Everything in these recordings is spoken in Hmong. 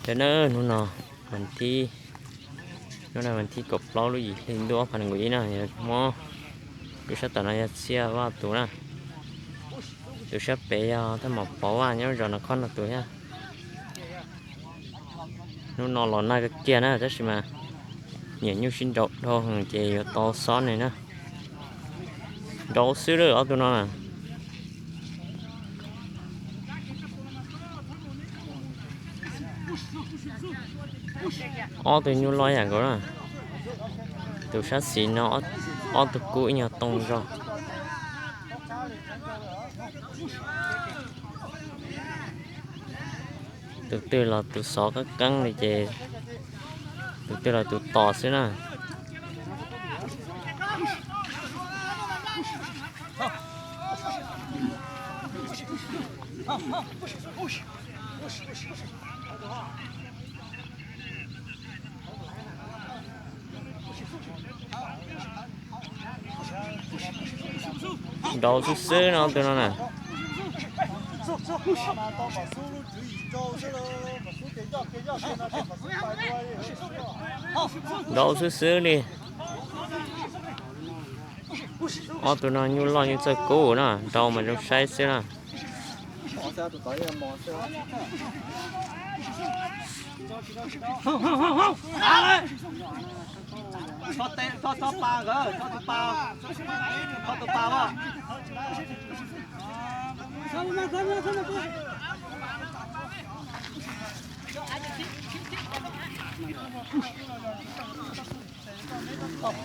Sawv daws, hnub no, hnub no vas thib kaum plaub lub yim hli ntuj ob phav nees nkaum ib na, yog Hmoob. Tus sab tom no yog Txhiaj Vaj tus na. Tus sab pem yog Thaj Maum Pov Vaj nyob zos no khob no tus thiab. Hnub no los nag kawg kiag na tab sis mas nyiam nyuj sib nraus dhau heev ces yuav tau xob nws na. Nraus xwb lawm ob tug no na. Ob tug nyuj loj ib yam nkaus na. Tus sab xis no ob tug kub ib nyuag tooj zog. Tus twg los tus xov qeeb qeeb li ces tus twg los tus tos xwb na. Nraus xwb xwb no tus no na. Nraus xwb xwb li. Ob tug no nyuj loj nyuj txawj kub na, nraus mas zoo saib xwb na.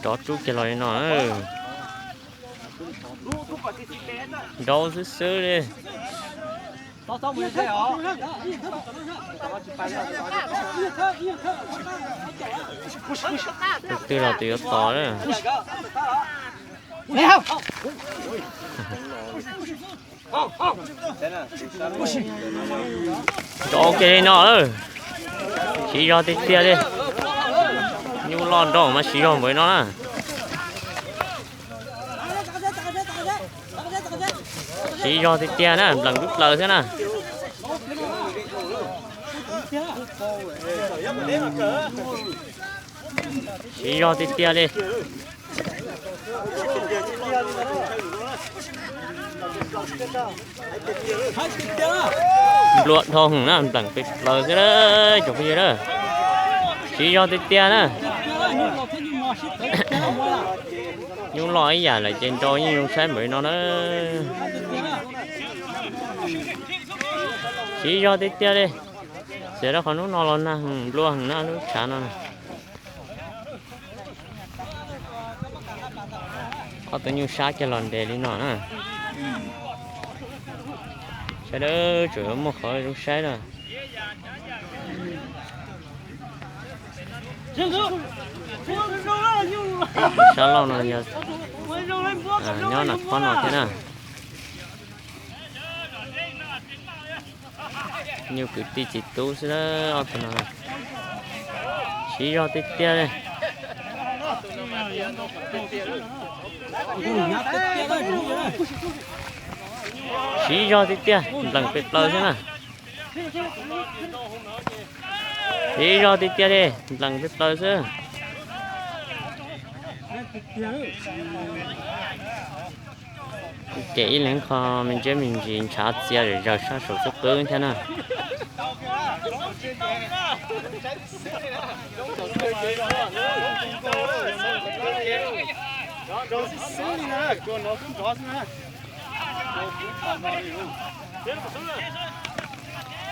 Rov rub kiag los li no. Nraus xwb xwb li. Tus twg los tus yuav tos na. Nraus kiag li no lawm. Siv zog tiag tiag li. Nyuj loj nraus mas siv zog npaum li no na. Siv zog tiag tiag na, nplees peb plaws xwb na. Siv zog tiag tiag li. Nplua dhau heev na, nplees peb plaws xwb na, cov phooj ywg na. Siv zog tiag tiag na. Nyuj loj ib yam lawm ces nraus yeej zoo saib npaum li no na. Siv zog tiag tiag li. Xyov rau qhov hnub no los nag heev nplua heev na lub tshav no na. Ob tug nyuj sab kiag los nres li no na. Sawv daws tseem yuav muaj qhov zoo saib na. Sab laug no yog nyob nram qhov no thiab na. Nyuj kwv tij txiv tub xwb na, ob tug no. Siv zog tiag tiag li. Siv zog tiag tiag, nplees peb plaws xwb na. Siv zog tiag tiag li, nplees peb plaws xwb. Ces ib leeg qho me ntsis me ntsis ntshav txias zom zaws sab saum xub qwb thiab na.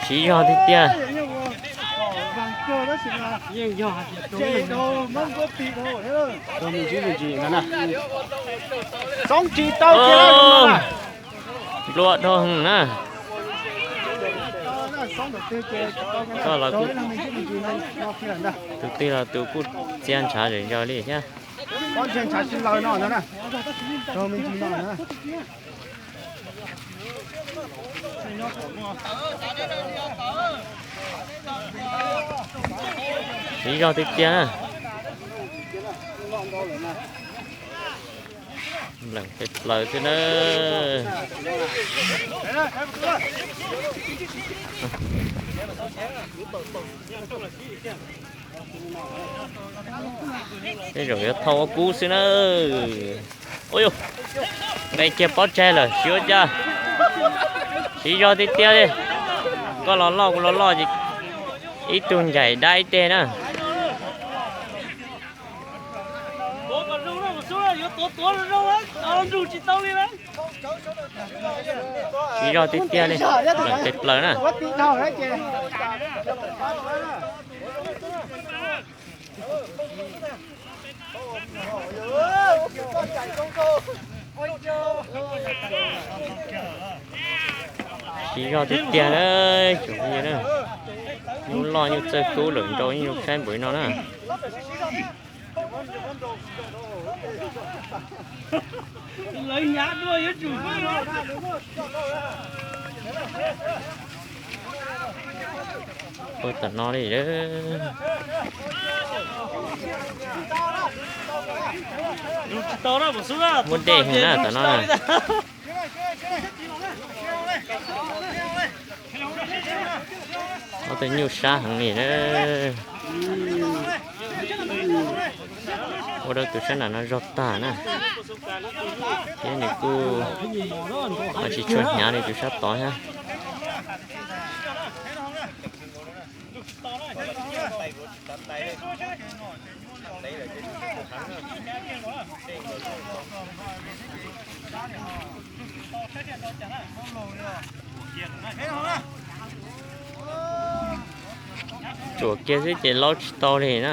Siv zog tiag tiag. Nplua dhau heev na. Koj los kuj, tus twg los tus kuj txias ntshav zom zaws li thiab. Siv zog tiag tiag na. Nplees peb plaws xwb na. Tej zaum yuav thauj ua kub xwb na. Ua yus, nqe kiag pob tsaig lawm siv ua cas. Siv zog tiag tiag li. Koj los loj kuv los loj ces ib tug ncaim dab ib teg na. Siv zog tiag tiag li, lawm tes plaws na. Siv zog tiag tiag na, tsoom phooj ywg na. Nyuj loj nyuj txawj kub lawm nrau ib nyuag saib npaum li no na. Ua tom no li. Muaj dej heev na tom no. Ob tug nyuj sab heev li na. Ua rau tus sab nram no zog tag na. Thiab nws kuj ho tsis tshua hnyav li tus sab tod thiab. Tsuam kiag xwb ces laub tsis tau li na.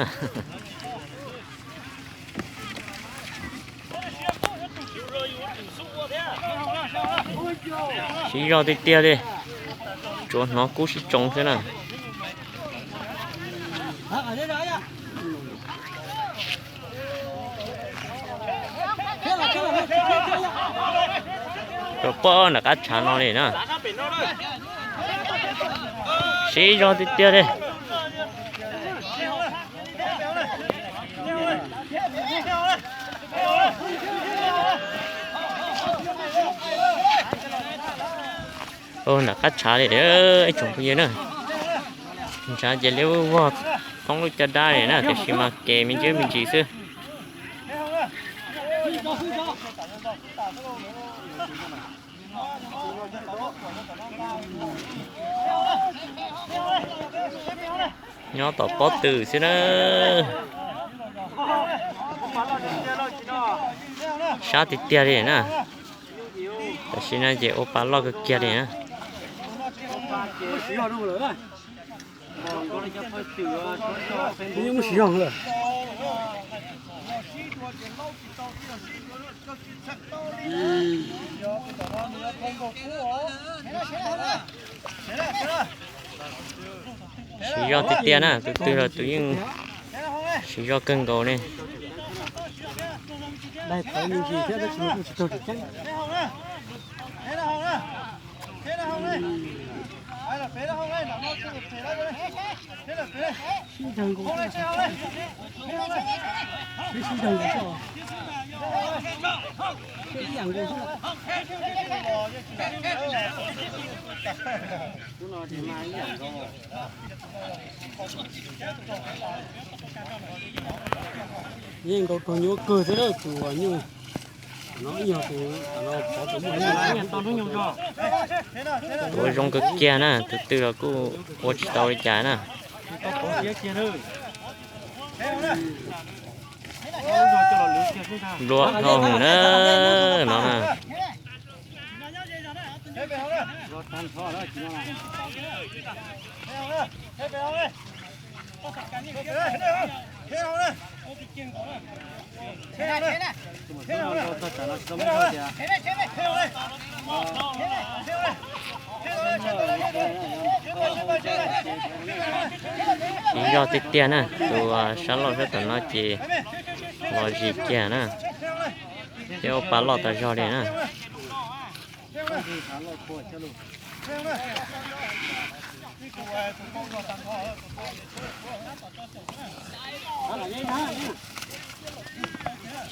Siv zog tiag tiag li. Tsuav hnov kub sib tsoo xwb na. Rau pog nram qab tshav no li na. Siv zog tiag tiag li. Nram qab tshav li ib tsoom phooj ywg na. Ntshav ces liab vog thoob lub caj dab li na, tiam sis mas kev me ntsis me ntsis xwb. Nyob tom pob tw xwb na. Sab tiag tiag li na. Tam sim no ces ua pa loj kawg kiag li na. Siv zog tiag tiag na, tus twg los tus yeej siv zog kawg nkaus ne. Yeej nkaus tug nyuaj kawg thiab tus nyuj. Ua zoo kawg kiag na, tus twg los kuj ua tsis tau li cas na. Nplua dhau hwv na no na. Siv zog tiag tiag na, tus sab laug sab tom no ces los zis kiag na, thiab ua pa loj tas zog li na.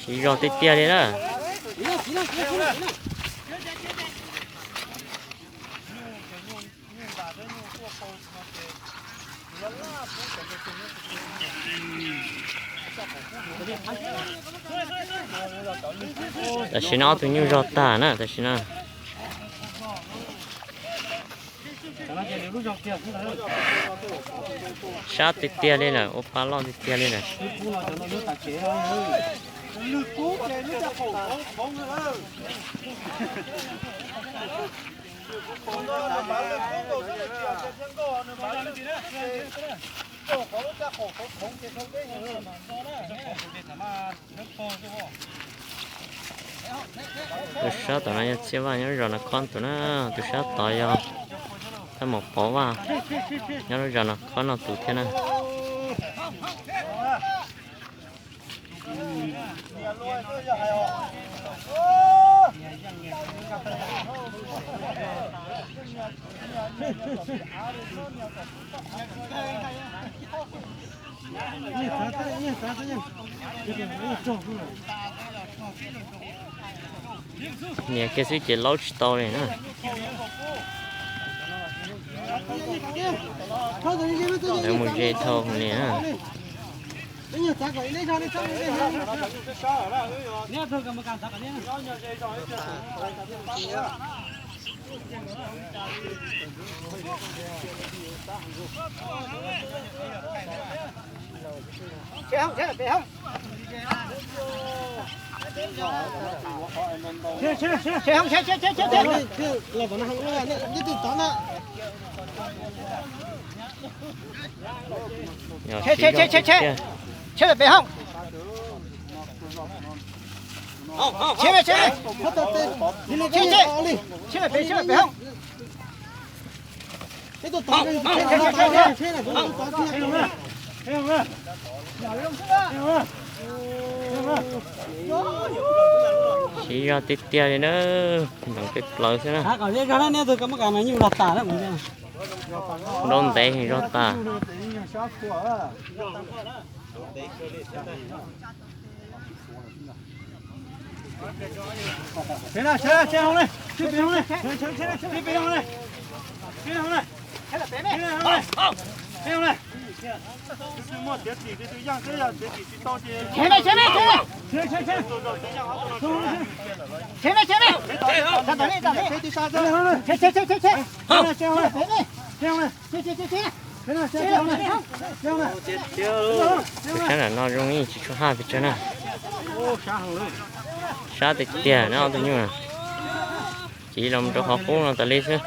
Siv zog tiag tiag li na. Tam sim no ob tug nyuj zog tag na tam sim no. Sab tiag tiag li lawm, ua pa loj tiag tiag li lawm. Tus sab tom no yog Txhiaj Vaj nyob zos Nas Khob tus na, tus sab tod yog Thaj Maum Pov Vaj nyob lub zos Nas Khob no tus thiab na. Nias kiag xwb ces laub tsis tau li na. Lawv mus ze dhau li na. Yog sib zog tiag tiag. Sib zog tiag tiag li na, ntees peb plaws xwb na. Nrau ntev heev zog tas. Sab nram no zoo ib tsis tshua haj pes tsawg na. Sab tiag tiag na ob tug nyuj. Ces los rau qhov qub no tas li xwb.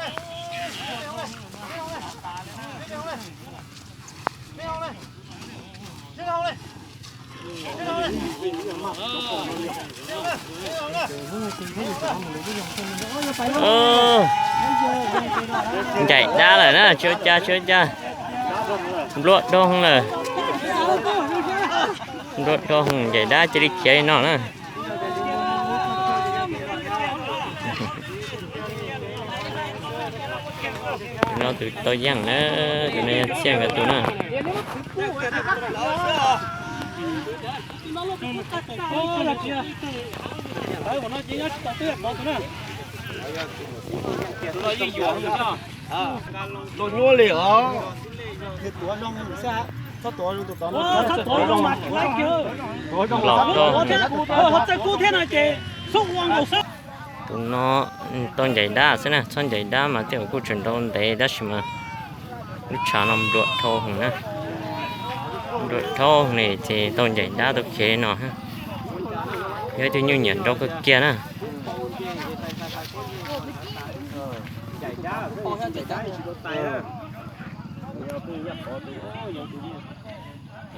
Ncaim dab lawm na, tsis ua cas tsis ua cas. Nplua doog lawm. Nplua doog, ncaim dab cia li khiav li no na. Tus no tus tau yeej na, tus no yog Txhiaj nkawd tus na. Los nyuaj li os. Los txog. Tus no tau ncaim dab xwb na, txhob ncaim dab mas tej zaum kuj tseem nrau ntev tab sis mas lub tshav no nplua dhau heev na. Nplua dhau heev li ces tau ncaim dab tau khiav li no. Yog ib tug nyuj nyiam nrau kawg kiag na.